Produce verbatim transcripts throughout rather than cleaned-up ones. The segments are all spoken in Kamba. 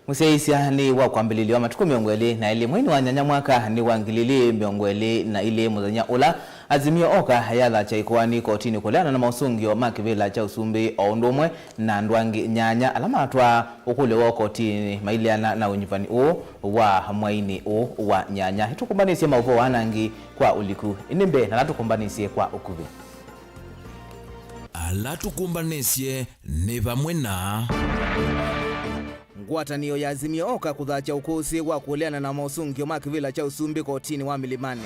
Mũsyaĩĩsya nĩ wa kwambĩlĩlya wa matukũ mĩongo ĩlĩ na elĩ, mweinĩ wa nyanya, mwaka nĩ wa ngili ilĩ mĩongo ĩlĩ na ilĩ, mũthenya ũla Azimio Oka yathakya ĩkoani kotinĩ kũleana na maũsũngĩo ma kĩvĩla kya ũsumbĩ, o ũndũ ũmwe na andũ angĩ nyanya ala matwaa ũkũlyo woo kotinĩ maileana na ũnyuvani ũũ wa mweinĩ ũũ wa nyanya. Nĩtũkũmbanĩsye maũvoo aa na angĩ kwa ũliku, ĩndĩ mbee na ala tũkũmbanĩsye kwa ũkuvĩ. Ala tũkũmbanĩsye nĩ vamwe na ngwatanĩo ya Azimio Oka kũthakya ũkũsĩ wa kũleana na maũsũngĩo ma kĩvĩla kya ũsumbĩ kotinĩ wa Milimani.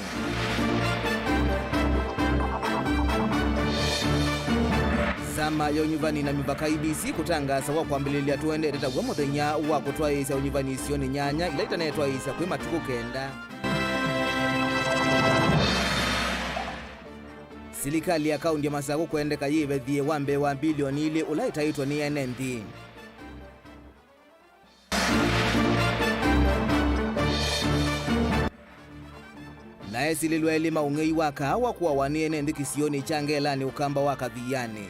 Nzama ya Ũnyuvani na Mĩvaka, I E B C, kũtangaasa wa kwambĩlĩlya tũendete taw'o mũthenya wa kũtwaĩĩsya ũnyuvani isionĩ nyanya ila itanetwaĩĩsya kwĩ matukũ kenda. Silikalĩ ya kaunti ya Masakũ kwendeka yĩvethye wa mbee wa mbilioni ilĩ ũla ĩtaĩtwe nĩ ene nthĩ. Na esilĩlwa elĩ ma ũng'ei wa kaawa kũawa nĩ ene nthĩ kĩsionĩ kya Ngelanĩ, ũkamba wa Kathianĩ.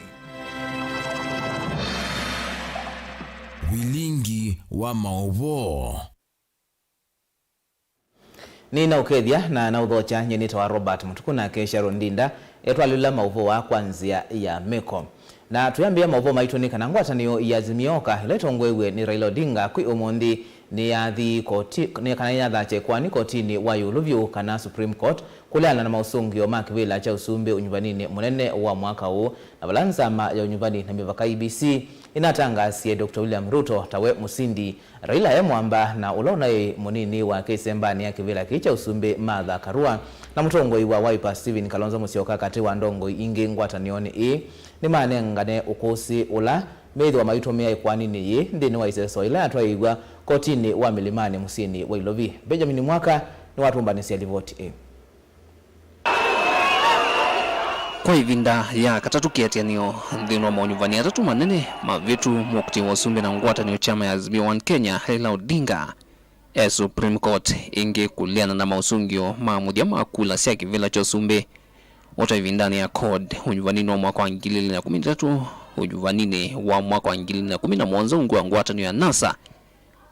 Vilingi wa maũvoo. Nĩnaũkethya na naũthokya. Nyie nĩtawa Robert Mũtuku, nake Sharon Ndinda etwalĩla maũvoo aa kwa nzĩa ya meko. Na tũyambĩĩa maũvoo maitũ nĩ kana ngwatanĩo ya Azimio Oka, ĩla ĩtongoew'e nĩ Raila Odinga, kwĩ ũmũnthĩ nĩyathi koti, nĩ kana nĩyathakya ĩkoani kotinĩ wa ĩũlũ vyũ, kana Supreme Court, kũleana na maũsũngĩo ma kĩvĩla kya ũsumbĩ ũnyuvaninĩ mũnene wa mwaka ũũ, na vala nzama ya ũnyuvani na mĩvaka, I E B C, ĩnatangaasie Doctor William Ruto tawe mũsindi. Raila e mwamba, na ũla ũnaĩ mũnini wake ĩsembanĩ ya kĩvĩla kĩĩ kya ũsumbĩ, Martha Karua, na mũtongoi wa Wiper, Stephen Kalonzo Musyoka, katĩ wa ndongoi ingĩ ngwatanĩonĩ ĩĩ, nĩmanengane ũkũsĩ ũla meĩthĩwa maitũmĩa ĩkoaninĩ yĩĩ nthĩnĩ wa ĩseso ĩla yatwaĩĩw'a kotinĩ wa Mĩlimani mũsyĩnĩ wa Ilovi. Benjamin Mwaka nĩwatũmbanĩsya livoti ĩĩ. Kwa ĩvinda ya katatũ kĩatĩanĩo nthĩnĩ wa maũnyuvani atatũ manene mavĩtu, mũkti wa ũsumbĩ na ngwatanĩo kyama ya Azimio One Kenya, Raila Odinga, e Supreme Court ĩngĩ kũleana na maũsũngĩo ma mũthya ma kula sya kĩvĩla kya ũsumbĩ. Ũta ĩvindanĩ ya CORD, ũnyuvaninĩ wa mwaka wa ngili ilĩ na kũmi na itatũ, ũnyuvaninĩ wa mwaka wa ngili ilĩ na kũmi na mũonza ungu wa ngwatanĩo ya NASA,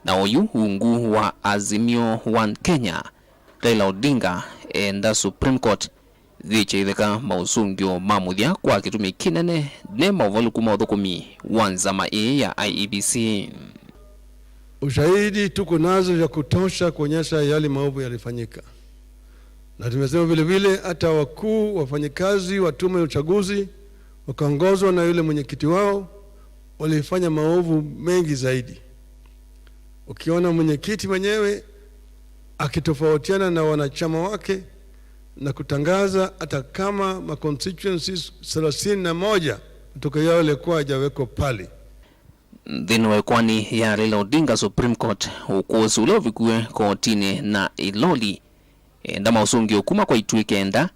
na oyu ungu wa Azimio One Kenya, Raila Odinga eenda Supreme Court yĩkye ĩtheka maũsũngĩo ma mũthya kwa kĩtumi kĩnene nĩ maũvalũku ma ũthũkũmi wa nzama ĩĩ ya I E B C. Ushahidi tuko nazo vya kutosha kuonyesha yale maovu yalifanyika. Na tumesema vile vile hata wakuu wafanyikazi wa tume ya uchaguzi wakaongozwa na yule mwenyekiti wao walifanya maovu mengi zaidi. Ukiona mwenyekiti mwenyewe akitofautiana na wanachama wake na kutangaza hata kama ma constituencies thelathini na moja matokeo yao yalikuwa hajawekwa pale. Nthĩnĩ wa ĩkoani ya Raila Odinga Supreme Court, ũkũsĩ ũla ũvikiwe kotinĩ na ĩloli, enda maũsũngĩo kuma kwa ituĩ kenda,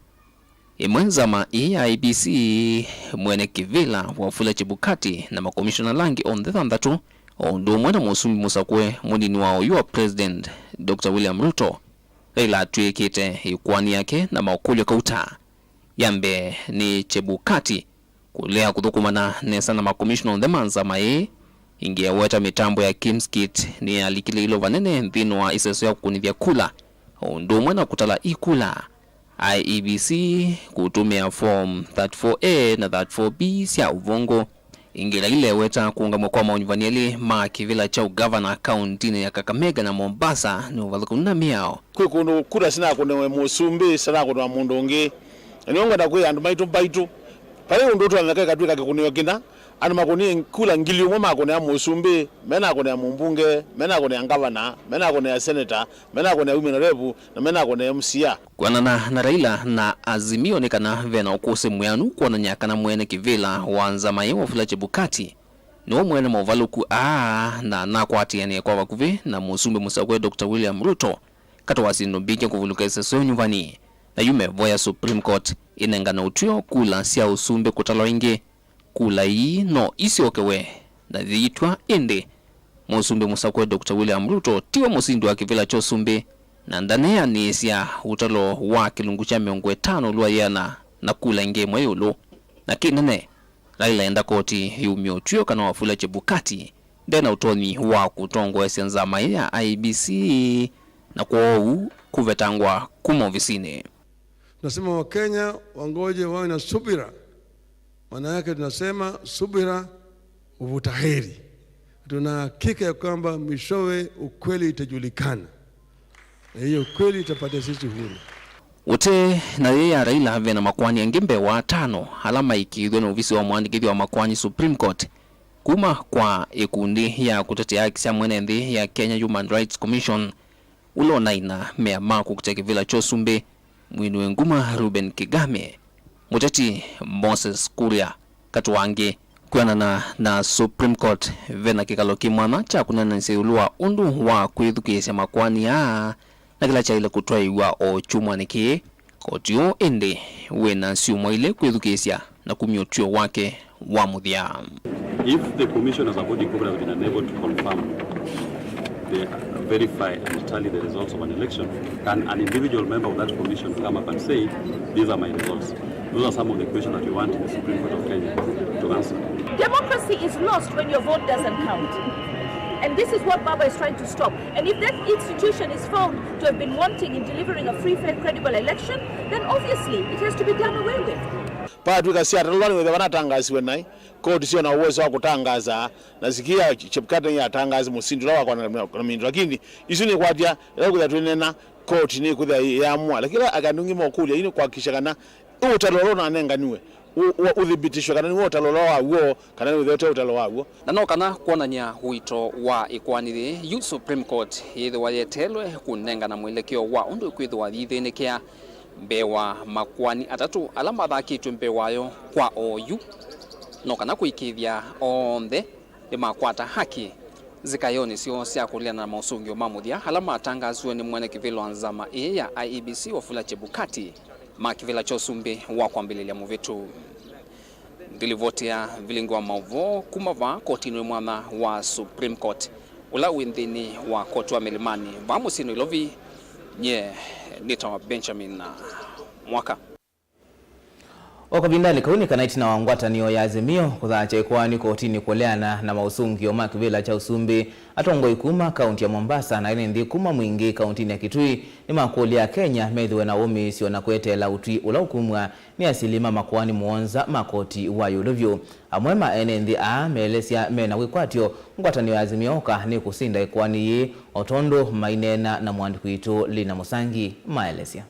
ĩmwe nzama ĩĩ ya I E B C, mwene kĩvĩla Wafula Chebukati na makomishona ala angĩ onthe thanthatũ, o ũndũ ũmwe na mũsumbĩ mũsakũe mũnini wa oyu wa President, Doctor William Ruto. Raila atw'ĩkĩte ĩkoani yake na makũlyo kauta. Ya mbee nĩ Chebukati kũlea kũthũkũmana nesa na makomishona onthe ma nzama ĩĩ. Ĩngĩ eweta mĩtambo ya Kim's Kit nĩyalikile ĩlo vanene nthĩnĩ wa ĩseso ya kũkũnĩthya kula, o ũndũ ũmwe na kũtala ikula. I E B C kũtũmĩa form thirty-four A na thirty-four B sya ũvũngũ. Ĩngĩ Raila eweta kũũngamw'a kwa maũnyuvani elĩ ma kĩvĩla kya ũgavana kauntinĩ ya Kakamega na Mombasa nĩ ũvathũkanu na mĩao. Kwĩ kũndũ kura sinakũnĩwe mũsumbĩ, sinakũnĩwa mũndũ ũngĩ. Na nĩyo ngwenda kwĩa andũ maitũ mbaitũ, vai ũndũ ũtonyeka ĩkatw'ĩka kĩkũnĩo kĩna, andũ makũnĩe kula ngili ũmwe makũnĩa mũsumbĩ, menakũnĩa mũmbunge, menakũnĩa ngavana, menakũnĩa seneta, menakũnĩa women rep, na menakũnĩa M C A. Kwĩanana na Raila na Azimio, nĩ kana ve na ũkũsĩ mwĩanu kwonany'a kana mwene kĩvĩla wa nzama ĩĩ Wafula Chebukati nĩwe mwene maũvalũku aa, na nakwatĩanĩe kwa vakuvĩ na mũsumbĩ mũsakũe Doctor William Ruto, katĩ wa syĩndũ mbingĩ kũvulũka ĩseso ya ũnyuvani. Na yu mevoya Supreme Court ĩnengane ũtw'ĩo kula sya ũsumbĩ kũtalwa ĩngĩ. Kula ii no isyokewe na yĩitw'a, ĩndĩ mũsumbĩ mũsakũe Doctor William Ruto tiwe mũsindi wa kĩvĩla kya ũsumbĩ, na ndaneanĩĩsya ũtalo wa kĩlungu kya mĩongo ĩtano lwa yĩana na kula ĩngĩ ĩmwe ĩũlũ. Na kĩnene, Raila enda koti yumye ũtw'ĩo kana Wafula Chebukati nde na ũtonyi wa kũtongoesya nzama ĩĩ ya I E B C, na kwoou kũvetangwa kuma ovisinĩ. Nasema Wakenya wangoje, wawe na subira. Maana yake tunasema subira huvuta heri. Tuna hakika ya kwamba mwishowe ukweli itajulikana, na hiyo kweli itapatia sisi uhuru. Ũte na yĩĩ ya Raila, ve na makoani angĩ mbee wa atano ala maĩkĩĩthw'e nĩ ovisi wa mũandĩkĩthya wa makoani, Supreme Court, kuma kwa ĩkundi ya kũtetea haki sya mwene nthĩ ya Kenya Human Rights Commission, ũla ũnaina mea ma kũkita kĩvĩla kya ũsumbĩ, mwini wĩ nguma Reuben Kigame, mũteti Moses Kuria, katĩ wa angĩ. Kwĩanana na Supreme Court, ve na kĩkalo kĩ mwanya kya kũneenanĩsya ĩũlũ wa ũndũ wa kwĩthukĩĩsya makoani aa na kĩla kyaĩle kũtwaĩĩw'a o kyumwanĩ kĩĩ. Koti ũũ ĩndĩ wĩ na syumwa ilĩ kwĩthukĩĩsya na kumya ũtw'ĩo wake wa mũthya. If the commission as a body could have been unable to confirm, the, verify and tally the results of an election, can an individual member of that commission come up and say, "These are my results"? Those are some of the questions that we want the Supreme Court of Kenya to answer. Democracy is lost when your vote doesn't count. And this is what Baba is trying to stop. And if that institution is found to have been wanting in delivering a free, fair, credible election, then obviously it has to be done away with. Patw'ĩka syatalũlwa nĩ wĩthĩa vanatangaasiwe naĩ, koti syĩ na ũwezo wa kũtangaasa, na sikia Chebukati nĩyatangaasi mũsindi ũla wakwa na, na, na mindu. Lakini isu nĩkwatya, ĩla kwĩthĩa twĩneena, koti nĩkwĩthĩa ĩyamũa. Lakini ala akandungi mokũlya, ii nĩ kuhakikisha kana ũtalo ũla ũnanenganiwe, ũ-, ũ-, ũthibitishwe kana nĩw'o ũtalo ũla waw'o, kana nĩwĩthĩwa ũte ũtalo waw'o. Na no kana kwonany'a ũito wa ĩkoani yĩĩ, yu Supreme Court yĩthĩwa yeteelwe kũnengana mwelekeo wa ũndũ ĩkwĩthĩwa yĩthĩnĩkĩa mbee wa makoani atatũ ala mathakĩtw'e mbee wayo kwa oyu, no kana kũĩkĩĩthya onthe nĩmakwata haki nzĩkaĩonĩ syoo sya kũleana na maũsũngĩo ma mũthya ala matangaasiwe nĩ mwene kĩvĩla wa nzama ĩĩ ya I E B C, Wafula Chebukati, ma kĩvĩla kya ũsumbĩ wa kwambĩlĩlya mũvĩtu. Ndilivoti ya vilingi wa maũvoo kuma vaa kotinĩ wĩ mwanya wa Supreme Court, ũla wĩ nthĩnĩ wa koti wa Milimani vaa mũsyĩ Nairobi, nyie nĩtawa Benjamin Mwaka. O kavindanĩ kau nĩ kana ĩtina wa ngwatanĩo ya Azimio kũthaakya ĩkoani kotinĩ kũleana na maũsũngĩo ma kĩvĩla kya ũsumbĩ, atongoi kuma kaunti ya Mombasa na ene nthĩ kuma Mwingi kauntinĩ ya Kitui nĩmakũlya Akenya methĩwe na wũmĩĩsyo na kweteela ũtwi ũla ũkumw'a nĩ asili ma makoani mũonza ma koti wa ĩũlũ vyũ. Amwe ma ene nthĩ aa meelesya me na wĩkwatyo ngwatanĩo ya Azimio oka nĩ kũsinda ĩkoani yĩĩ, o tondũ maineena na mũandĩki witũ Lina Mũsangi maelesya.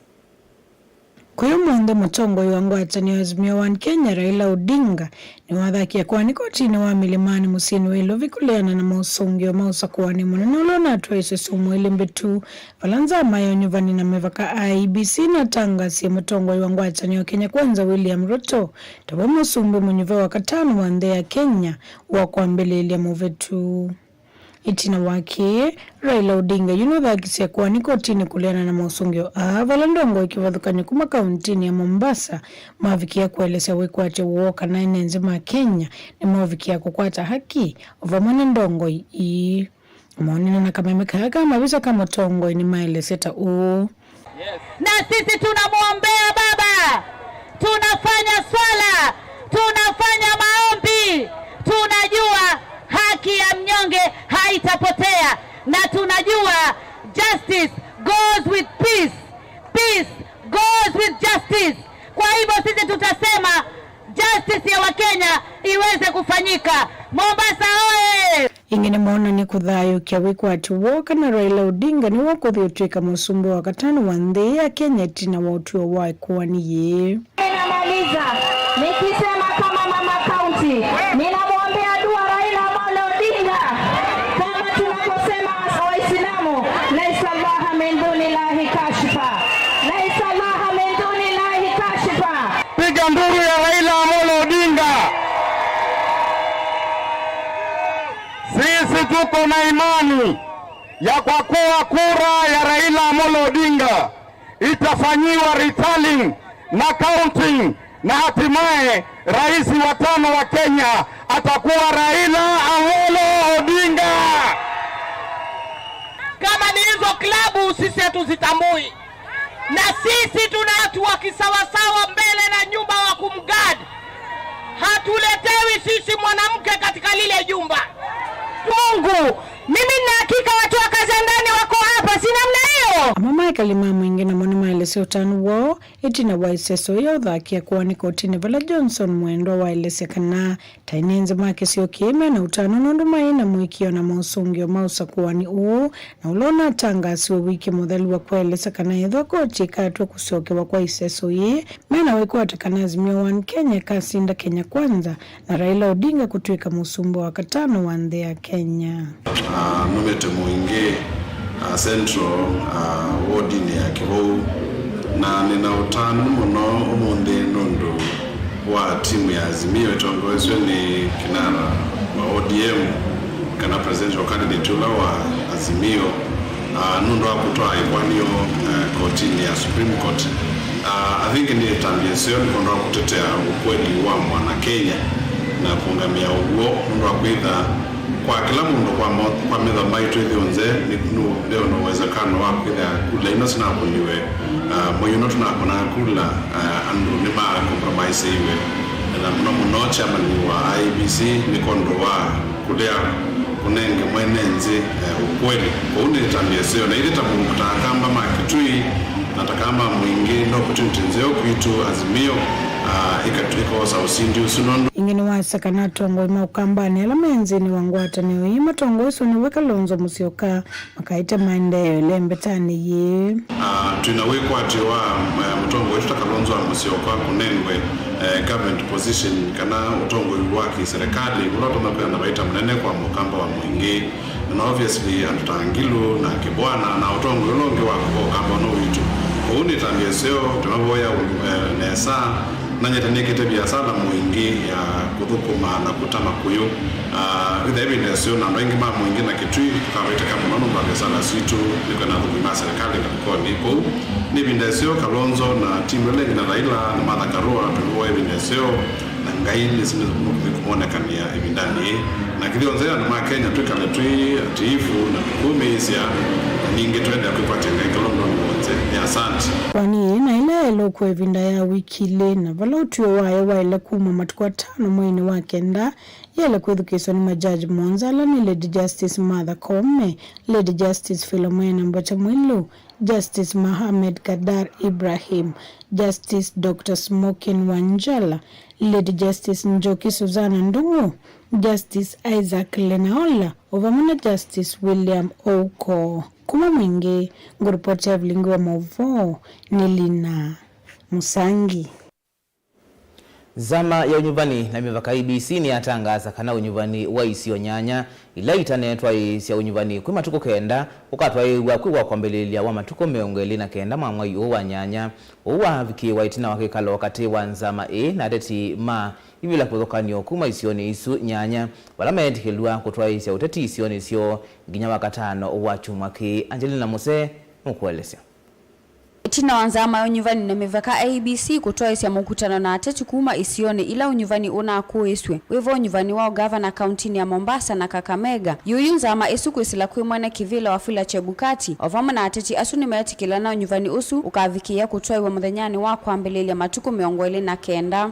Kwĩ ũmũnthĩ, mũtongoi wa ngwatanĩo ya Azimio One Kenya, Raila Odinga, nĩwathakie ĩkoani kotinĩ wa Milimani mũsyĩnĩ wa Nairobi kũleana na maũsũngĩo ma ũsakũani mũnene ũla ũnatwaĩĩsye syumwa ilĩ mbĩtu, vala nzama ya ũnyuvani na mĩvaka I E B C natangasie mũtongoi wa ngwatanĩo ya Kenya Kwanza, William Ruto, ta we mũsumbĩ mũnyuve wa katano wa nthĩ ya Kenya wa kwambĩlĩĩlya mũvĩtu. Ĩtina wa kĩĩ, Raila Odinga yu nũthakisye ĩkoani kotinĩ kũleana na maũsũngĩo aa, vala ndongoi kĩvathũkany'o kuma kauntinĩ ya Mombasa mavikĩa kũelesya wĩkwatyo woo kana ene nthĩ ma Kenya nĩmaũvikĩa kũkwata haki o vamwe na ndongoi ii. Maonene na kameme kaa ka mavisa ka mũtongoi nĩmaelesye ta ũũ. Na sisi tunamwombea baba, tunafanya swala, tunafanya maombi. Tunajua haki ya mnyonge haitapotea, na tunajua justice goes with peace, peace goes with justice. Kwa hivyo sisi tutasema justice ya Wakenya iweze kufanyika. Mombasa oye! Ĩngĩ nĩmoonany'a kũthayũũkya wĩkwatyo woo kana Raila Odinga nĩwe ũkũthi ũtw'ĩka mũsumbĩ wa katano wa nthĩ ya Kenya ĩtina wa ũtw'ĩo wa ĩkoani yĩĩ. Ninamaliza nikisema kama mama county, ninamwombea dua Raila Amolo Odinga, kama tunavyosema Waislamu, laisa Allah min duni lahi kashfa, laisa Allah min duni lahi kashfa. Piga nduru ya Raila Amolo Odinga. Sisi tuko na imani ya kwa kuwa kura ya Raila Amolo Odinga itafanyiwa retallying na counting, na hatimaye rais wa tano wa Kenya atakuwa Raila Amolo Odinga. Kama ni hizo klabu, sisi hatuzitambui. Na sisi tuna watu wa kisawasawa mbele na nyuma wa kumguard. Hatuletewi sisi mwanamke katika lile jumba. Mungu. Mimi nina hakika watu wa Kazandani wako hapa, si namna hiyo? Amwe ma ekali ma mũingĩ namo nĩmaelesya ũtanu woo ĩtina wa ĩseso ya ũthakia kũaanĩ kotinĩ, vala Johnson Mwendwa waelesya kana ta ene nthĩ ma kĩsio kĩĩ mena ũtanu nũndũ maĩ na mũĩkĩĩo na mosũngĩo ma ũsakũani ũũ, na ũla ũnatangaasiwe wiki mũthelu wa kũelesya kana ethĩwa koti ĩkatw'a kũsyokewa kwa ĩseso yĩĩ, mena wĩkwatyo kana Azimio One Kenya ĩkasinda Kenya Kwanza na Raila Odinga kũtw'ĩka mũsumbĩ wa katano wa nthĩ ya Kenya. Ah, numĩte mũingĩ, ah, Central, ah, wodinĩ ya Kĩvou, na nĩna ũtanu mũno ũmũnthĩ nũndũ wa timu ya Azimio ĩtongoesw'e nĩ kinara wa O D M, kana presidential candidate ũla wa Azimio, ah, nũndũ wa kũtwaa ĩkoani yoo, eh, kotinĩ ya Supreme Court. Ah, I think nĩ ĩtambya ĩseo nĩ kwondũ wa kũtetea ũkweli wa mwana Kenya na kũũngamĩa ũw'o, nũndũ wa kwĩtha kwa kĩla mũndũ kwa mo-, kwa metho maitũ ithyonthe, nĩ, nĩ, nĩ na ũwezekano wa kwĩthĩa kula ino sinakũniwe, ah, mwei ũno tũnakũnaa kula, ah, andũ nĩma compromiseiwe, na mũno mũno chairman wa I E B C, nĩ kwondũ wa kũlea kũnenge mwene nthĩ, eh, ũkweli. Kwoou nĩ ĩtambya ĩseo, na ithyĩ ta mũndũ, ta Akamba ma Kitui, na ta Akamba mũingĩ, nĩ opportunity nzeo kwitũ Azimio, ah, ĩka-, ĩkoosa ũsindi ũsu nũndũ. Ĩngĩ nĩwasya kana atongoi ma Ũkambanĩ ala me nthĩnĩ wa ngwatanĩo ĩĩ matongoesw'e nĩwe Kalonzo Musyoka makaete maendeeo ĩlembetanĩ yĩĩ. Ah, twĩna wĩkwatyo wa, eh, mũtongoi witũ ta Kalonzo wa Musyoka kũnengwe, eh, government position kana ũtongoi wa kĩserikali ũla ũtonya kwĩana na vaita mũnene kwa Mũkamba wa mũingĩ. Na obviously andũ ta Ngilu na Kibwana na ũtongoi ũla ũngĩ wa kũka Ũkamba ũno witũ. Kwoou nĩ ĩtambya ĩseo, tũnavoya, eh, nesa. Nanyĩte nĩkĩte viasala mũingĩ ya kũthũkũma na kũta makũyũ. Ah, ĩtha ĩvinda ĩseo na andũ aingĩ ma mũingĩ na Kitui tũkavaitĩka mũno nũndũ wa viasala sitũ nĩ kwenda athũkũmi ma serikali katĩkonĩ. Kwoou nĩ ĩvinda ĩseo Kalonzo na timu ĩla ĩngĩ na Raila na Martha Karua tũivoya ĩvinda ĩseo, na Ngai nĩsĩ nũkũthi kũmonekanĩa ĩvindanĩ yĩĩ. Na kĩthyonthe andũ ma Kenya twĩkale twĩ atiifu na tũkũmĩĩsya, na ningĩ tũendea kwĩkwatya Ngai kĩla ũndũnĩ w'onthe. Nĩ asante. Ĩkoani yĩĩ na ĩla yaĩle ũkũa ĩvinda ya wiki ilĩ, na vala ũtw'ĩo wayo waĩle kuma matukũ atano mweinĩ wa kenda, yaĩle kwĩthukĩĩswa nĩ majaji mũonza ala nĩ Lady Justice Martha Koome, Lady Justice Philomena Mbocha Mwilu, Justice Mohamed Kadar Ibrahim, Justice Doctor Smokin Wanjala, Lady Justice Njoki Suzana Ndung'u, Justice Isaac Lenaola, o vamwe na Justice William Ouko. Kuma Mwingi, ngũripoti ya vilingi wa mauvoo nĩ Lina Musangi. Nzama ya Ũnyuvani na Mĩvaka, I E B C, nĩyatangaasa kana ũnyuvani wa isio nyanya ila itanetwaĩĩsya ũnyuvani kwĩ matukũ kenda ũkatwaĩĩw'a kwĩ wa kwambĩlĩĩlya wa matukũ mĩongo ĩlĩ na kenda ma mwai ũũ wa nyanya. Ũu wavikĩĩwa ĩtina wa kĩkalo katĩ wa nzama ĩĩ na ateti ma ivĩla kĩvathũkany'o kuma isionĩ isu nyanya, vala meetĩkĩlw'a kũtwaĩĩsya ũteti isionĩ syoo nginya Wakatano wa kyumwa kĩĩ. Angelina Muse nũkũelesya. Ĩtina wa nzama ya ũnyuvani na mĩvaka, I E B C, kũtwaĩĩsya mũkutano na ateti kuma isionĩ ila ũnyuvani ũnakũĩĩsw'e, wĩvo ũnyuvani wa ũgavana kauntinĩ ya Mombasa na Kakamega. Yuyu nzama ĩsu kwĩsĩla kwĩ mwene kĩvĩla Wafula Chebukati, o vamwe na ateti asu nĩmeetĩkĩlana ũnyuvani ũsu ũkavikĩĩa kũtwaĩwa mũthenyanĩ wa kwambĩlĩĩlya matukũ mĩongo ĩlĩ na kenda.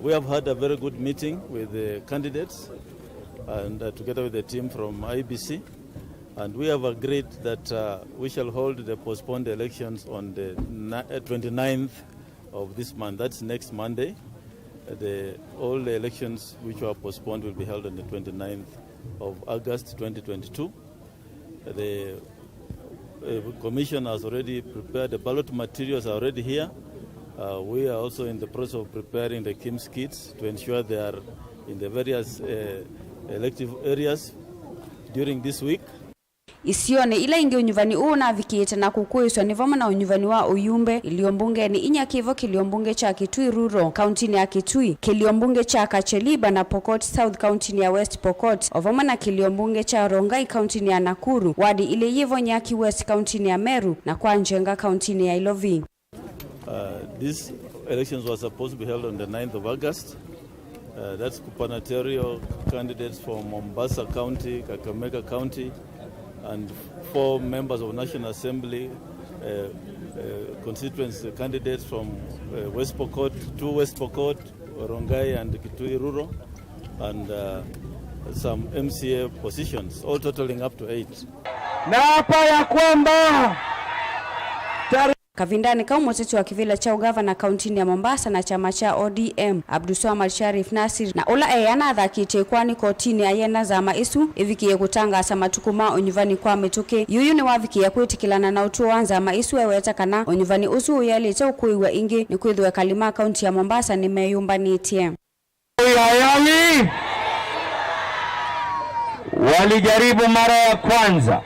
We have had a very good meeting with the candidates and, uh, together with the team from I E B C, and we have agreed that, uh, we shall hold the postponed elections on the ni-, uh, twenty-ninth of this month. That's next Monday. Uh, the, all the elections which were postponed will be held on the twenty-ninth of August twenty twenty-two. The, uh, commission has already prepared, the ballot materials are already here. Uh, we are also in the process of preparing the KIEMS kits to ensure they are in the various, uh, elective areas during this week. Isionĩ ila ingĩ ũnyuvani ũũ ũnavikĩĩte na kũkũĩĩswa nĩ vamwe na ũnyuvani wa ũyumbe ilio mbungenĩ inya, kĩvo kĩlio mbunge kya Kitui Rural, kauntinĩ ya Kitui, kĩlio mbunge kya Kacheliba na Pokot South, kauntinĩ ya West Pokot, o vamwe na kĩlio mbunge kya Rongai, kauntinĩ ya Nakuru, wadi ilĩ yĩvo Nyaki West, kauntinĩ ya Meru, na kwa Njenga, kauntinĩ ya Ilovi. Uh, these elections were supposed to be held on the ninth of August. Uh, that's gubernatorial candidates from Mombasa County, Kakamega County, and four members of National Assembly, uh, uh, constituency candidates from, uh, West Pokot, two West Pokot, Rongai and Kitui Rural, and, uh, some M C A positions, all totaling up to eight. Na hapa ya kwamba tare- Kavindanĩ kau, mũteti wa kĩvĩla kya ũgavana kauntinĩ ya Mombasa na kyama kya O D M, Abdulswamad Sharif Nasir, na ũla eana athakĩtye ĩkoani kotinĩ ayena nzama ĩsu ĩvikĩe kũtangaasa matukũ ma ũnyuvani kwa mĩtũkĩ, yuyu nĩwavikĩe kwĩtĩkĩlana na ũtũo wa nzama ĩsu, eweta kana ũnyuvani ũsu ũyaĩlĩte ũkũĩw'a ĩngĩ nĩkwĩthĩwa ekali ma kaunti ya Mombasa nĩmeyũmbanĩtye. Uyayani walijaribu mara ya kwanza,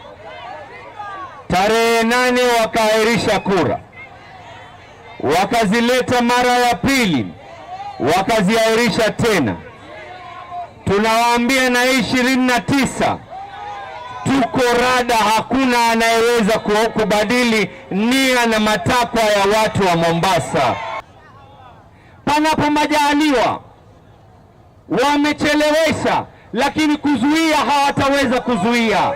tarehe nane wakaahirisha kura, wakazileta mara ya pili, wakaziahirisha tena. Tunawaambia na ishirini na tisa, tuko rada, hakuna anayeweza ku-, kubadili nia na matakwa ya watu wa Mombasa. Panapo majaliwa, wamechelewesha, lakini kuzuia hawataweza kuzuia.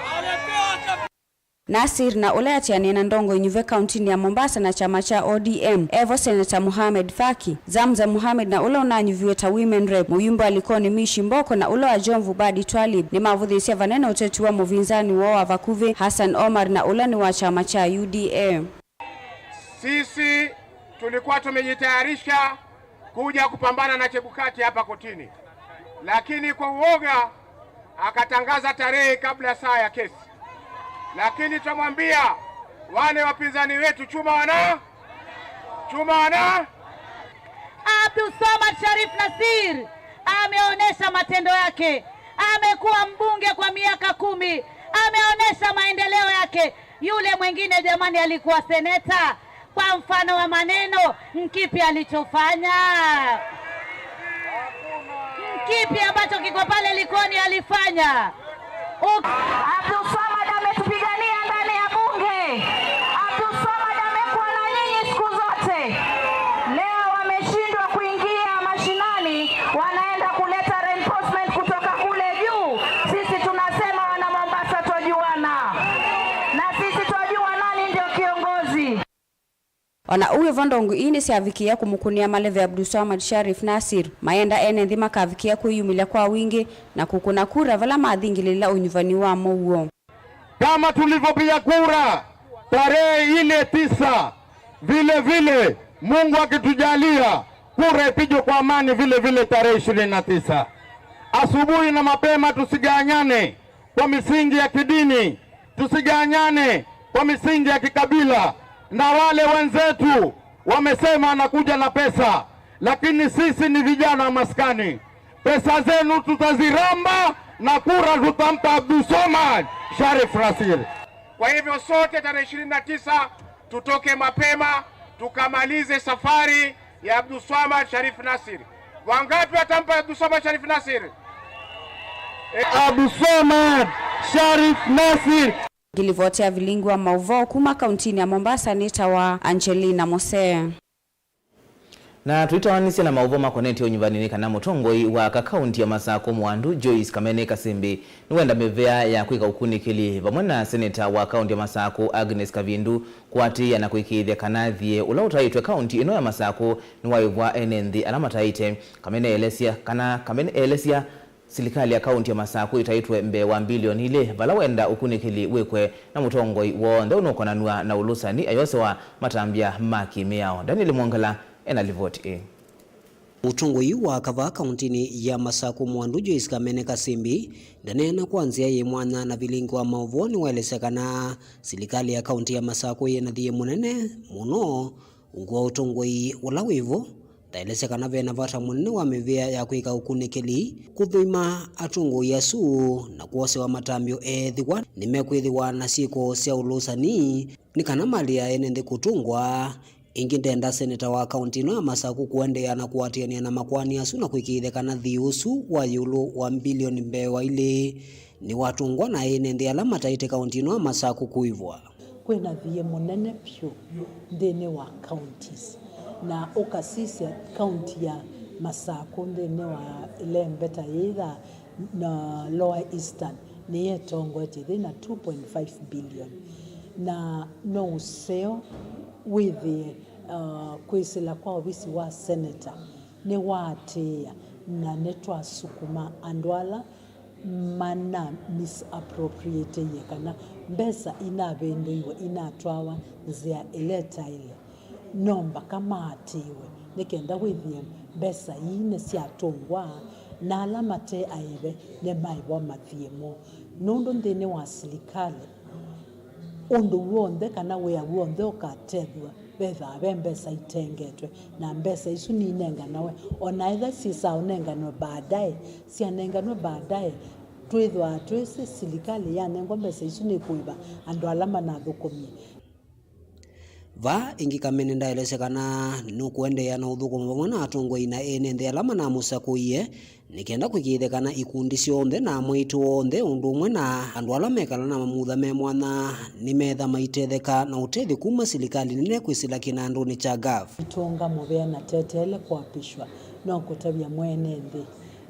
Nasir, na ũla atianĩe na ndongo inyuve kauntinĩ ya Mombasa na kyama kya O D M, evo Senator Mohamed Faki, Zamzam Mohamed, na ũla ũnanyuviwe ta women rep, mũyumbe wa Likoni Mishi Mboko, na ũla wa Jomvu Badi Twalib, nĩmavũthĩĩsye vanene ũteti wa mũvinzani woo wa vakuvĩ, Hassan Omar, na ũla nĩ wa kyama kya U D A. Sisi tulikuwa tumejitayarisha kuja kupambana na Chebukati hapa kotini, lakini kwa uoga akatangaza tarehe kabla saa ya kesi. Lakini tutamwambia wale wapinzani wetu, chuma wana, chuma wana. Abdulswamad Sharif Nasir ameonyesha matendo yake, amekuwa mbunge kwa miaka kumi, ameonyesha maendeleo yake. Yule mwingine, jamani, alikuwa seneta. Kwa mfano wa maneno, nkipi alichofanya? Nkipi ambacho kiko pale Likoni alifanya? Uk- Abdulswamad ametupigania ndani ya bunge. Abdulswamad amekuwa na nyinyi siku zote. Leo wameshindwa kuingia mashinani, wanaenda kuleta reinforcement kutoka kule juu. Sisi tunasema wana Mombasa twajuana. Na sisi twajua nani ndio kiongozi. O na ũu wĩ vo, ndongo ii nĩsyavikĩĩa kũmũkũnĩa maleve Abdulswamad Sharif Nasir, mayenda ene nthĩ makavikĩa kwĩyumĩlya kwa wingĩ na kũkũna kura vala mathingĩlĩĩla ũnyuvani wa mũuo. Kama tulivyopiga kura tarehe ile tisa, vile vile Mungu akitujalia, kura ipigwe kwa amani vile vile tarehe ishirini na tisa. Asubuhi na mapema tusiganyane kwa misingi ya kidini, tusiganyane kwa misingi ya kikabila. Na wale wenzetu wamesema wanakuja na pesa, lakini sisi ni vijana wa maskani. Pesa zenu tutaziramba na kura tutampa Abdulswamad Sharif Nasir. Kwa hivyo sote tarehe ishirini na tisa tutoke mapema tukamalize safari ya Abdulswamad Sharif Nasir. Wangapi watampa Abdulswamad Sharif Nasir? Abdulswamad Sharif Nasir. Ngilivoti ya vilingi wa mauvoo kuma kauntinĩ ya Mombasa nĩtawa Angelina Mose. Na tũitawanĩsya na maũvoo makonetye ũnyuvani nĩ kana mũtongoi wa aka kaunti ya Masakũ Mwandu Joyce Kamene Kasimbi nĩwenda mĩvea ya kwĩka ũkunĩkĩli vamwe na seneta wa kaunti ya Masakũ Agnes Kavindu kũatĩĩa na kũĩkĩĩthya kana thiĩ ũla ũtaĩtwe kaunti ĩno ya Masakũ nĩwaĩvwa ene nthĩ ala mataĩte. Kamene elesya kana Kamene elesya Silikalĩ ya kaunti ya Masakũ ĩtaĩtwe mbee wa mbilioni ilĩ, vala wenda ũkunĩkĩli wĩkwe na mũtongoi w'onthe ũnũkonanw'a na ũlũsani ayosewa matambya ma kĩ-mĩao. Daniel Mwongela ena livoti ĩĩ. Mũtongoi wa kavaa kauntinĩ ya Masakũ Mwandu Joyce Kamene Kasimbi ndaneena kwa nzĩa yĩ mwanya na vilingi wa maũvoo nĩwaelesya kana silikalĩ ya kaunti ya Masakũ yĩna thiĩ mũnene mũno ungu wa ũtongoi ũla wĩvo, ndaelesya kana vena vata mũnene wa mĩvĩa ya kwĩka ũkunĩkĩli, kũthũima atongoi asu, na kwosewa matambyo eethĩwa nĩmekwĩthĩwa na syĩko sya ũlũsani, nĩ kana malĩ ya ene nthĩ kũtũngwa. Ĩngĩ ndenda seneta wa kaunti ĩno ya Masakũ kũendeea na kũatĩanĩa na makoani asu na kũĩkĩĩthya kana thiĩ ũsu wa ĩũlũ wa mbilioni mbee wa ilĩ nĩwatũngwa na ene nthĩ ala mataĩte kaunti ĩno ya Masakũ kũĩvwa. Kwĩna thiĩ mũnene vyũ nthĩnĩ wa counties, na ũkasisya county ya Masakũ nthĩnĩ wa ĩlembeta yĩtha na Lower Eastern nĩyetongoetye yĩna two point five billion, na no ũseo wĩthĩe, uh, kwĩsĩla kwa ovisi wa senator nĩwaatĩĩa na nĩtwasukuma andũ ala Mana misappropriateie kana mbesa inavĩndũiwe inatwawa nzĩa ĩla ĩtaĩle. No mbaka maatĩĩwe nĩ kenda wĩthĩe mbesa ii nĩsyatũngwa, na ala mate aĩve nĩmaĩvwa mathiĩ moo. Nũndũ nthĩnĩ wa silikalĩ, ũndũ w'onthe kana wĩa w'onthe ũkatethw'a, vethaa ve mbesa itengetwe, na mbesa isu ninenganawe, o na ethĩwa syĩsaa ũnenganwe baadaye, syanenganwe baadaye, twĩthwaa twĩsĩ silikalĩ yanengwa mbesa isu nĩkũĩva andũ ala manathũkũmie. Vaa ĩngĩ Kamene ndaelesya kana nũkũendeea na ũthũkũma vamwe na atongoi na ene nthĩ ala manamũsakũie, nĩ kenda kũĩkĩĩthya kana ikundi syonthe na amwaitũ onthe ũndũ ũmwe na andũ ala mekala na mamutha me mwanya nĩmetha maitetheka na ũtethyo kuma silikalĩ nene kwĩsĩla kĩnandũnĩ kya gov. Nĩtũnga mũvea na teteele kũapishwa, no kũtavya mwene nthĩ,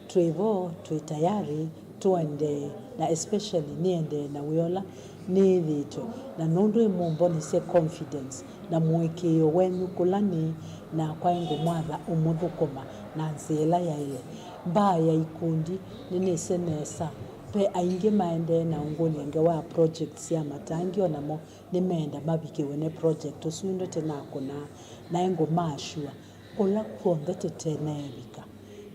twĩ vo, twĩ tayari, tũendee, na especially nĩendee na wĩa ũla nĩĩthĩĩtwe, na nũndũ ĩmũmbonisye confidence na mũĩkĩĩo wenyu kũla nĩĩ, nakwa ĩngũmwatha ũmũthũkũma na nzĩa ĩla yaĩle. Mbaa ya ikundi nĩnĩsĩ nesa, ve aingĩ maendee na ũngũlya ngewa ya projects sya matangi, o namo nĩmeenda mavikĩwe nĩ project ũsu, ĩndĩ tĩnakũnaa, na ĩngũma assure kũla kw'onthe tũteneevika.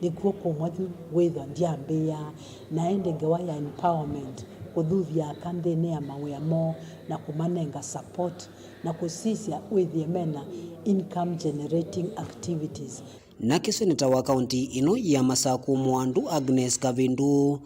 Nĩkw'o kũmwe yu wĩthwa ndyambĩĩaa, na ĩndĩ ngewa ya empowerment, kũthuthya aka nthĩnĩ ya mawĩa moo na kũmanenga support, na kũsisya wĩthĩe mena income generating activities. Nake seneta wa kaunti ĩno ya Masakũ Mwandu Agnes Kavindu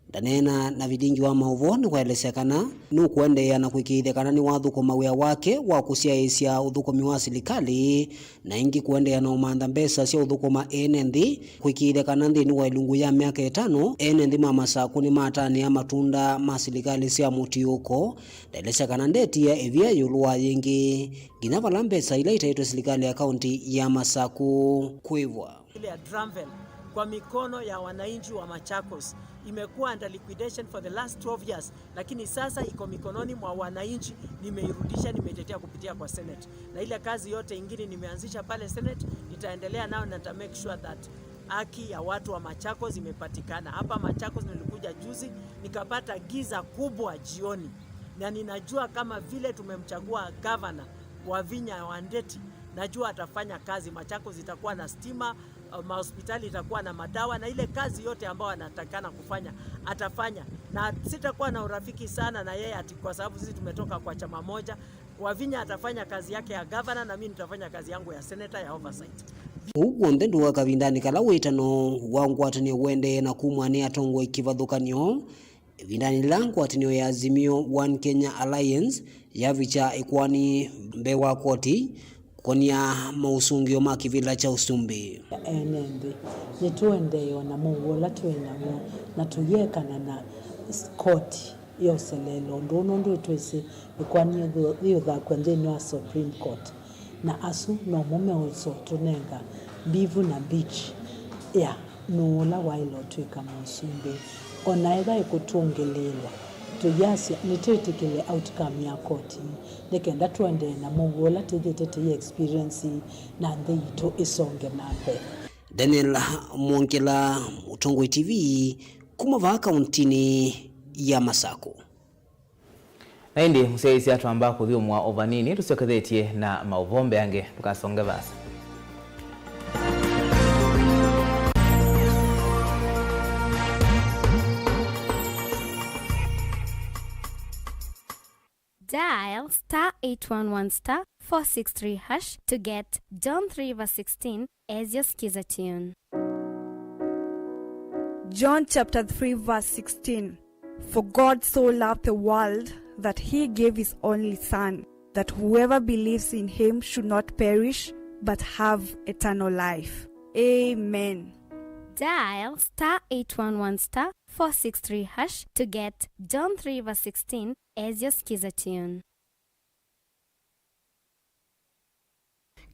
ndaneena na vilingi wa maũvoo nĩwaelesya kana nũkũendeea na kũĩkĩĩthya kana nĩwathũkũma wĩa wake wa kũsyaĩĩsya ũthũkũmi wa silikalĩ, na ĩngĩ kũendeea na ũmantha mbesa sya ũthũkũma ene nthĩ, kũĩkĩĩthya kana nthĩnĩ wa ĩlungu ya myaka ĩtano, ene nthĩ ma Masakũ nĩmatanĩa matunda ma silikalĩ sya mũtiũko. Ndaelesya kana ndetia ĩvia ĩũlũ wa yĩngĩ, nginya vala mbesa ila itaĩtwe silikalĩ ya kaunti ya Masakũ kwĩvwa. Ile ya Dramvel kwa mikono ya wananchi wa Machakos. Imekuwa under liquidation for the last twelve years, lakini sasa iko mikononi mwa wananchi, nimeirudisha, nimeitetea kupitia kwa Senate. Na ile kazi yote ingine nimeanzisha pale Senate, nitaendelea nayo na nita make sure that haki ya watu wa Machakos imepatikana. Hapa Machakos nilikuja juzi, nikapata giza kubwa jioni. Na ninajua kama vile tumemchagua gavana Wavinya Wandeti, najua atafanya kazi. Machakos itakuwa na stima, uh, mahospitali itakuwa na madawa, na ile kazi yote ambayo anatakikana kufanya, atafanya. Na sitakuwa na urafiki sana na yeye ati kwa sababu sisi tumetoka kwa chama moja. Wavinya atafanya kazi yake ya gavana na mimi nitafanya kazi yangu ya senator ya oversight. Ũu w'onthe ndũa kavindanĩ kala wĩtano wa ngwatanĩo ũendee na kumw'a nĩ atongoi kĩvathũkany'o, ĩvindanĩ yĩla ngwatanĩo ya Azimio One Kenya Alliance yavikya ĩkoani mbee wa koti kũkonia maũsũngĩo ma kĩvĩla kya ũsumbĩ. Ene nthĩ, nĩtũendee o na mũuo ũla twĩ naw'o, na tũyĩekana na s-, koti ya ũseleelo ũndũ ũũ, nũndũ nĩtwĩsĩ ĩkoani yĩũthakw'a nthĩnĩ wa Supreme Court. Na asu nomo meũsotũnenga mbivu na mbichi ya nũũ ũla waĩle ũtw'ĩka mũsumbĩ. O na ethĩwa ĩkũtũngĩlĩĩlwa, tũyasya nĩtwĩtĩkĩle outcome ya koti nĩ kenda tũendee na mũuo ũla twĩthĩĩtwe tũi experience na nthĩ yitũ ĩsonge na mbee. Daniel Mwongela, Mũtongoi T V, kuma vaa kauntinĩ ya Masakũ. Na ĩndĩ mũsyaĩĩsya twamba kũthyũmũa o vanini, tũsyokethetye na maũvoo mbeange, ndũkasonge vaasa. Dial star eight one one star four six three hash to get John three verse sixteen as your skiza tune. John chapter three verse sixteen. For God so loved the world that he gave his only Son, that whoever believes in him should not perish but have eternal life. Amen. Dial star eight one one star four six three hash to get John three verse sixteen as your skiza tune.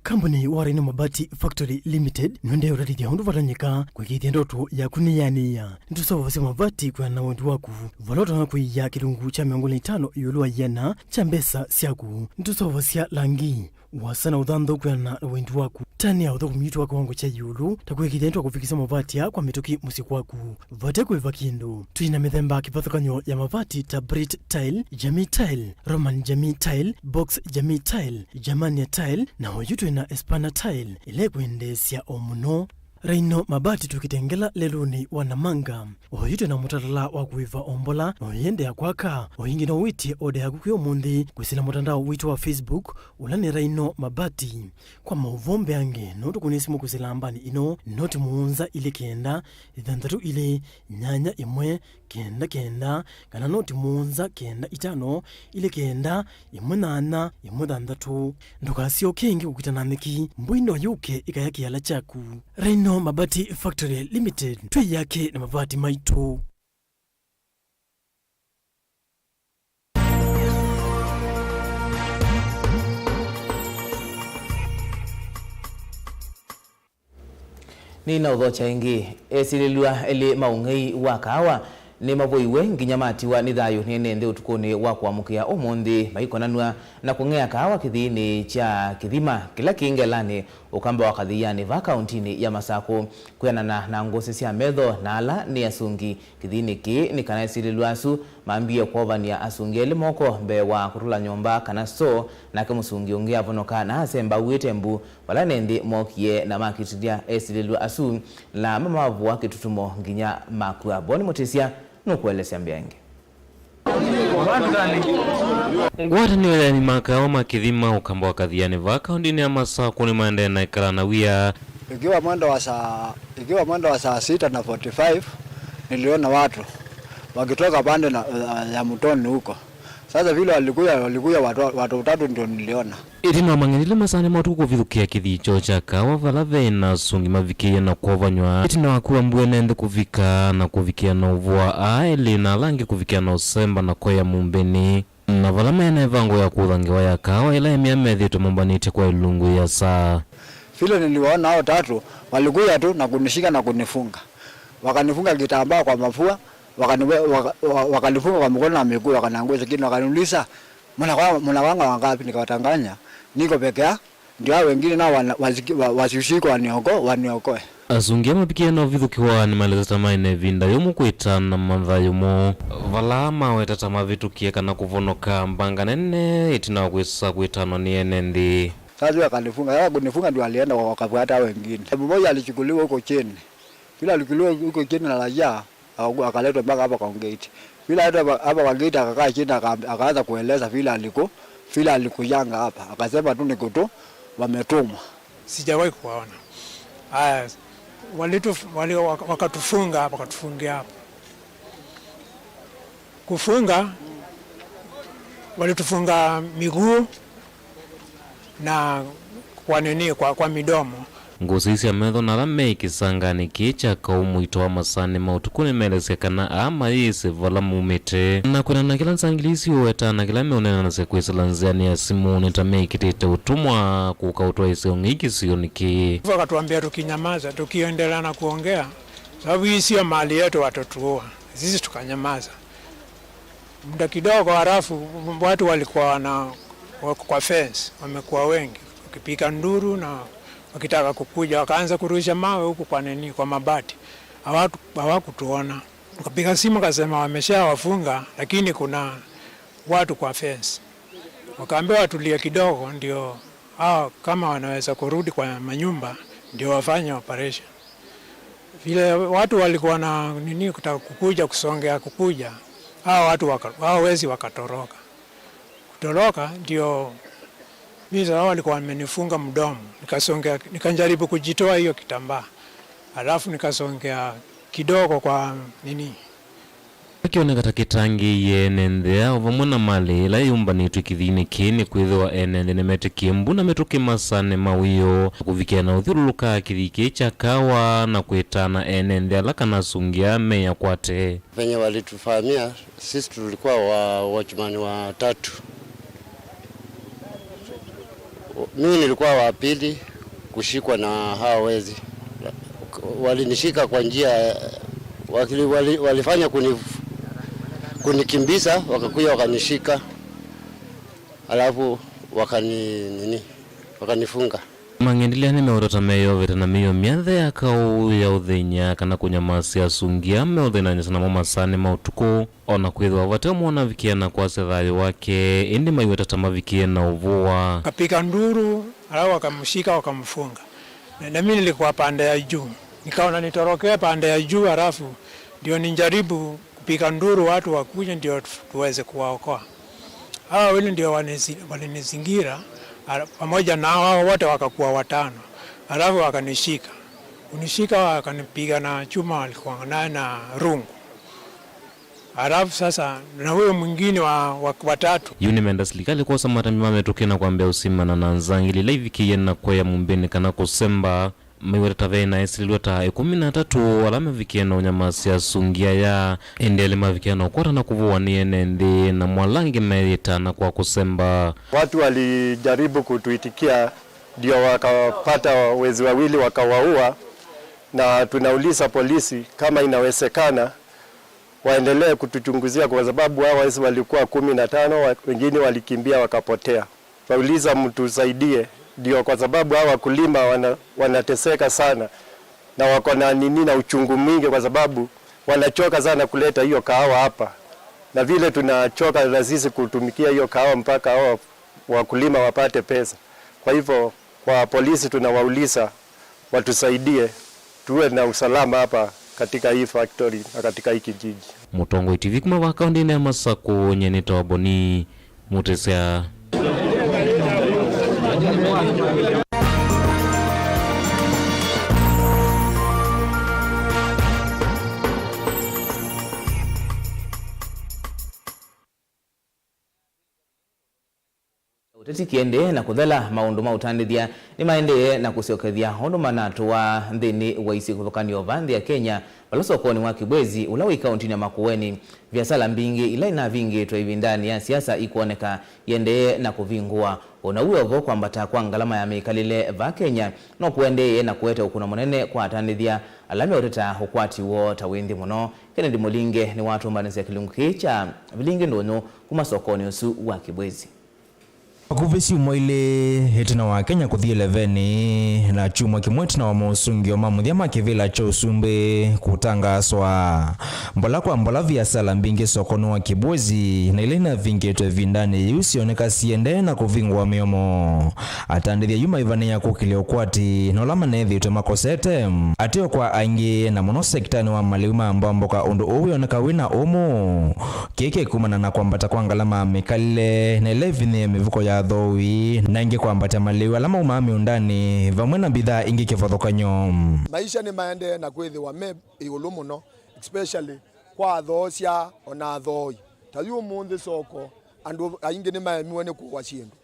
Kambuni wa Rhino Mabati Factory Limited nĩũendee ũtatĩthya ũndũ vatanyĩka kũĩkĩĩthya ndoto yaku nĩyanĩĩa. Nĩtũseũvasya mavati kwĩana na wendi waku, vala ũtonya kũia kĩlungu kya mĩongo ĩlĩ na itano ĩũlũ wa ĩana kya mbesa syaku. Nĩtũseũvasya langi, ũasa na ũthanthau kwĩana na wendi waku. Tanĩa ũthũkũmi witũ wa kĩwango kya ĩũlũ, ta kwĩkĩthya nĩtwakũvikĩsya mavati aa kwa mĩtũkĩ mũsyĩ kwaku. Vate kũĩva kĩndũ. Twĩ na mĩthemba kĩvathũkany'o ya mavati ta Brit Tile, Jamii Tile, Roman Jamii Tile, Box Jamii Tile, Germania Tile, na oyu twĩ na Espana Tile, ĩla ĩkwendeesya o mũno. Rhino Mabati tũkĩtengela lelũnĩ wa Namanga. Oyu twĩ na mũtalatala wa kũĩva o mbola, na ũyĩendeea kwaka. O ĩngĩ no wĩtye oda yaku kwĩ ũmũnthĩ kwĩsĩla mũtandao witũ wa Facebook, ũla nĩ Rhino Mabati. Kwa maũvoo mbeange, no tũkũnĩe simũ kwĩsĩla nambani ĩno, noti mũonza ilĩ kenda, ĩthanthatũ ilĩ, nyanya ĩmwe, kenda kenda, kana noti mũonza kenda itano, ilĩ kenda, ĩmwe nyanya, ĩmwe thanthatũ. Ndũkasyoke ĩngĩ kũkita na nyeki, mbũi no yũke ĩkaya kĩala kyaku. Rhino Mabati Factory Limited, twĩ yake na mavati maitũ. Nĩnaũthokya ĩngĩ. Esilĩlw'a elĩ ma ũng'ei wa kaawa nĩmavoiwe nginya matiwa nĩ thayũ nĩ ene nthĩ ũtukũnĩ wa kũamũkĩa ũmũnthĩ, maikonanw'a na kũng'ea kaawa kĩthĩinĩ kya kĩthima kĩla kĩ Ngelanĩ, Ũkamba wa Kathianĩ, vaa kaũntinĩ ya Masakũ. Kwĩanana na ngũsĩ sya metho na ala nĩ asungi kĩthĩinĩ kĩĩ, nĩ kana esilĩlw'a asu mambie kwovany'a asungi elĩ moko mbee wa kũtũla nyũmba kana store, nake mũsungi ũngĩ avonoka na asemba auĩte mbu. Vala nĩ nthĩ mookie na makitithya esilĩlw'a asu, na mamavũa kĩtutumo nginya makw'a. Boni Mũtĩsya nũkũelesya mbĩa ĩngĩ. Ngwatanĩo ya aĩmi ma kaawa ma kĩthima Ũkamba wa Kathianĩ vaa kaũntinĩ ya Masakũ nĩmaendee na ĩkala na wia. Ikiwa mwendo wa saa, ikiwa mwendo wa saa sita na forty-five, niliona watu wakitoka pande na, ya mtoni huko. Sasa vile walikuja, walikuja watu, watu watatu ndio niliona. Ĩtina wa mang'enilĩ masaa nĩ ma ũtukũ kũvithũkĩa kĩthii kyoo kya kaawa vala ve na asungi mavikĩie na kwovanywa. Ĩtina wa kua mbu ene nthĩ kũvika na kũvikĩa na ũvũa aa elĩ na ala angĩ kũvikĩa na ũsemba na koya mumbĩnĩ. Na vala me na ĩvango ya kũtha ngewa ya kaawa ĩla emĩa methĩĩtwe mombanĩtye kwa ilungu ya saa. Vile niliwaona hao tatu, walikuja tu na kunishika na kunifunga. Wakanifunga kitambaa kwa mafua, wakaniwe-, waka-, wa-, wakanifunga kwa mikono na miguu, wakanangusha chini, wakaniuliza, "Mnakuwa-, mnakuwanga wangapi?" Nikawatanganya, "Niko peke yangu, ndio hao wengine nao wana-, wasiki-, wa-, wasishikwe waniokoe, waniokoe." Asungi ala mavikĩe na ũvithũkĩwa nĩmaelesete maĩ na ĩvinda yũmũ kwĩtana mathayũ moo, vala maweta ta mavĩtũkie kana kũvonoka mbanga nene ĩtina wa kwĩsa kwĩtanwa nĩ ene nthĩ. Sasa wakanifunga, sasa kunifunga ndio alienda wakafuata hao wengine. Mmoja alichukuliwa huko chini. Vile alichukuliwa huko chini na raia, akaku-, akaletwa mpaka hapa kwa gate. Vile hata hapa, hapa kwa gate akakaa chini, aka-, akaanza kueleza vile aliku-, vile alikujanga hapa. Akasema tu ni kutu-, wametumwa. Sijawahi kuwaona. Haya, walitu-, wali-, waka-, wakatufunga hapa, wakatufungia hapa. Kufunga, walitufunga miguu na kwa nini, kwa, kwa midomo. Ngũsĩ sya metho na ala me kĩsanganĩ kĩĩ kya kaũ mũito wa masaa nĩ ma ũtukũ nĩmeelesya kana aa mayĩsĩ vala mumĩte. Na kwĩanana na kĩla Nsangili isu ũwetaa na kĩla meũneenanasya kwĩsĩla nzĩanĩ ya simũ, nĩ ta mekĩtĩte ũtũmwa kũka ũtwaĩĩsya ũng'ei kĩsionĩ kĩĩ. Wakatuambia tukinyamaza, tukiendelea na kuongea, sababu hii sio mahali yetu, watatuua. Sisi tukanyamaza. Muda kidogo, halafu watu walikuwa wana-, wako kwa fence, wamekuwa wengi, wakipiga nduru na wakitaka kukuja, wakaanza kurusha mawe huku kwa nini, kwa mabati. Hawatu-, hawakutuona. Tukapiga simu, kasema wameshawafunga, lakini kuna watu kwa fence. Wakaambiwa watulie kidogo, ndio hao kama wanaweza kurudi kwa manyumba, ndio wafanye operation. Vile watu walikuwa na nini, kutaka kukuja, kusongea kukuja, hao watu waka-, hao wezi wakatoroka. Kutoroka ndio mimi sasa walikuwa wamenifunga mdomo, nikasongea, nikajaribu kujitoa hiyo kitambaa, alafu nikasongea kidogo kwa nini. Akĩoneka ta kĩtangĩĩie ene nthĩ aa o vamwe na malĩ ĩla yĩũmbanĩtw'e kĩthiinĩ kĩĩ, nĩkwĩthĩwa ene nthĩ nĩmetĩkie mbu na mĩtũkĩ masanĩ ma wĩoo, na kũvikĩa na ũthyũlũlũka kĩthii kĩĩ kya kawa na kwĩtana ene nthĩ ala kana asungi aa meyakwate. Venye walitufahamia, sisi tulikuwa wa watchman watatu. Mimi nilikuwa wa pili kushikwa na hawa wezi. Walinishika kwa njia, wakili-, wali-, walifanya kuni-, kunikimbiza, wakakuja wakanishika, alafu wakani-, nini, wakanifunga. Mang'endilya nĩmeũtata meyovete na mĩio myathe ya kaũ ya ũthĩny'a kana kũnyamasya asungi ala meũthĩnanĩsya namo masaanĩ ma ũtukũ, o na kwĩthĩwa vate ũmwe ũnavikĩe na kwasya thayũ wake, ĩndĩ maiweta ta mavikĩe na ũvũa. Kapiga nduru, alafu wakamshika, wakamfunga. Na, na mimi nilikuwa pande ya juu. Nikaona nitorokee pande ya juu, alafu ndio nijaribu kupiga nduru watu wakuje ndio tu-, tuweze kuwaokoa. Hawa wawili ndio wanisi-, walinizingira, ala-, pamoja na hawa wote wakakuwa watano. Alafu wakanishika. Kunishika wakanipiga na chuma walikuwa naye na rungu. Alafu sasa na huyo mwingine wa, wa, watatu. Yu nĩmenda silikalĩ kwosa matambi ma mĩtũkĩ na kwambĩa ũsimana na nzangili ila ivikĩie na kũea mumbĩnĩ kana kũsemba. Maiweta ta ve na esilĩlw'a ta ĩkũmi na atatũ ala mavikie na ũnyamasya asungi aya, ĩndĩ elĩ mavikie na ũkwata na kũvũwa nĩ ene nthĩ, na mo ala angĩ meyĩta na kwa kũsemba. Watu walijaribu kutuitikia, ndio wakapata wezi wawili wakawaua, na tunauliza polisi kama inawezekana waendelee kutuchunguzia, kwa sababu hawa wezi walikuwa kumi na tano, wa-, wengine walikimbia wakapotea. Twauliza mtusaidie, ndio, kwa sababu hawa wakulima wana-, wanateseka sana na wako na nini na uchungu mwingi, kwa sababu wanachoka sana kuleta hiyo kahawa hapa, na vile tunachoka na sisi kutumikia hiyo kahawa mpaka hawa wakulima wapate pesa. Kwa hivyo, kwa polisi tunawauliza watusaidie tuwe na usalama hapa katika hii factory na katika hii kijiji. Mũtongoi T V kuma va kaũntĩnĩ ya Masakũ, nyie nĩtawa Boni Mũtĩsya. Ũteti kĩendee na kũthela, maũndũ ma ũtandĩthya nĩmaendee na kũsyokethya ũndũ manatũaa nthĩnĩ wa isio kĩvathũkany'o va nthĩ ya Kenya, vala sokonĩ wa Kibwezi, ũla wĩ kaũntĩnĩ ya Makueni, viasala mbingĩ ila inavingĩtwe ĩvindanĩ ya siasa ikwoneka iendee na kũvingũa. O na ũu wĩ o vo, kwambata kwa ngalama ya mĩkalĩle va Kenya no kũendeeye na kũete ũkũno mũnene kwa atandĩthya ala meũteta ũkwati woo ta wĩ nthĩ mũno. Kennedy Mũlinge nĩwatũmbanĩsya kĩlungu kĩĩ kya vilingi ndũnyũ kuma sokonĩ ũsu wa Kibwezi. Vakuvĩ syumwa ilĩ ĩtina wa Kenya kũthi ĩlevenĩ, na kyumwa kĩmwe ĩtina wa mosũngĩo ma mũthya ma kĩvĩla kya ũsumbĩ kũtangaaswa, mbola kwa mbola viasala mbingĩ sokonĩ wa Kibwezi na ila inavingĩtwe ĩvindanĩ yĩu syoneka siendee na kũvingũa mĩomo. Atandĩthya yu maivanĩĩa kũkĩlya ũkwati na ũla maneethĩĩtwe makosete. Ateo kwa aingĩ, na mũno sekitanĩ wa malĩu ma mboamboka, ũndũ ũũ wĩoneka wĩ na ũmũ. Kĩĩ kĩkumana na kwambata kwa ngalama ya mĩkalĩle, na ĩla ĩvinyĩĩe mĩvuko ya athooi, na ĩngĩ kwambatya malĩu ala maumaa mĩũndanĩ, vamwe na mbithaa ingĩ kĩvathũkany'o. Maisha nĩmaendee na kwĩthĩwa me ĩũlũ mũno, especially kwa athoosya o na athooi. Ta yu ũmũnthĩ soko, andũ aingĩ nĩmaemiwe nĩ kũũa syĩndũ.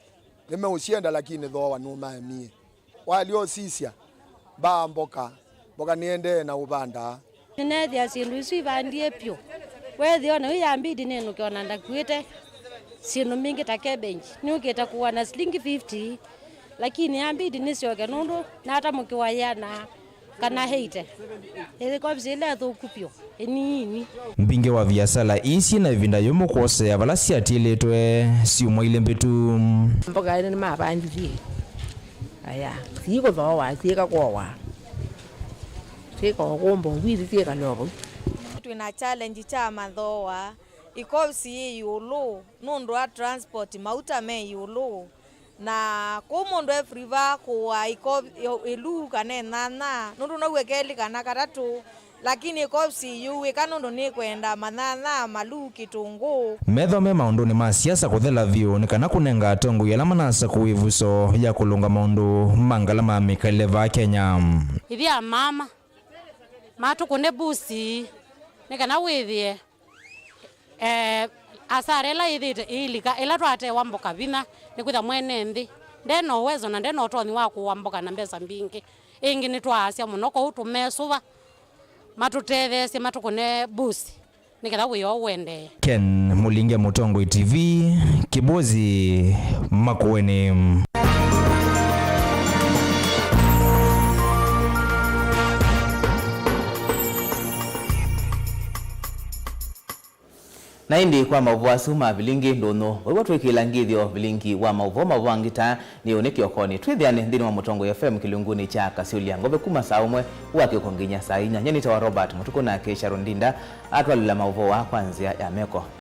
Nĩmeũsyenda, lakini thooa nũmaemie. Walyosisya mbaa mboka, mboka nĩendee na ũvandaa. Nĩneethĩa syĩndũ isu ivandie vyũ. Weethĩa o na yu yambidi nĩnũke o na ndakuĩte syĩndũ mbingĩ ta cabbage. Nĩũkĩte kũũa na silingi fifty, lakini yambidi nĩsyoke nũndũ natamũkĩwa yĩana kana eighty. Ĩkovisi ĩla ĩthũku vyũ, ĩnini. Mbingĩ wa viasala ii syĩ na ĩvinda yũmũ kwoseea vala syatiĩlĩtwe syumwa ilĩ mbĩtu. Mboka ĩno nĩmavandithie. Aya, siikũthooa, siĩka kwowa. Siĩka ũkũmba ũvwili, siĩka lyo vau. Twĩ na challenge kya mathooa, ĩkovisi yĩ ĩũlũ nũndũ wa transport, mauta me ĩũlũ. Na kũu mũndũ e free va kũũa ĩko-, ĩluu kana ĩnyanya, nũndũ no ũe kelĩ kana katatũ, lakini ĩkovisi yĩũĩka nũndũ nĩkwenda manyanya, maluu, kĩtũngũũ. Metho me maũndũnĩ ma siasa kũthela vyũ nĩ kana kũnenga atongoi ala manasa kũw'a ĩvuso ya kũlũnga maũndũ ma ngalama ya mĩkalĩle vaa Kenya. Ithyĩ amama matũkũne mbusi nĩ kana wĩthĩe Eh, asara ĩla yĩthĩte ĩilika, ĩla twatewa mboka vinya, nĩkwĩthwa mwene nthĩ nde na ũwezo na nde na ũtonyi wa kũũa mboka na mbesa mbingĩ. Ĩngĩ nĩtwaasya mũno, kwoou tũmesũva matũtetheesye, matũkũne mbusi nĩ kenda wĩa ũũ ũendee. Ken Mũlinge, Mũtongoi T V, Kĩbũzi, Makueni. Na ĩndĩ kwa maũvoo asu ma vilingi ndũnyũ, wĩw'a twĩkĩla ngĩthyo vilingi wa maũvoo, maũvoo angĩ ta nĩ ũnĩ kĩokonĩ. Twĩthĩane nthĩnĩ wa Mũtongoi F M kĩlungunĩ kya Kasyũlya Ngove kuma saa ũmwe wa kĩoko nginya saa inya. Nyie nĩtawa Robert Mũtukũ, nake Sharon Ndinda atwalĩla maũvoo aa kwa nzĩa ya meko.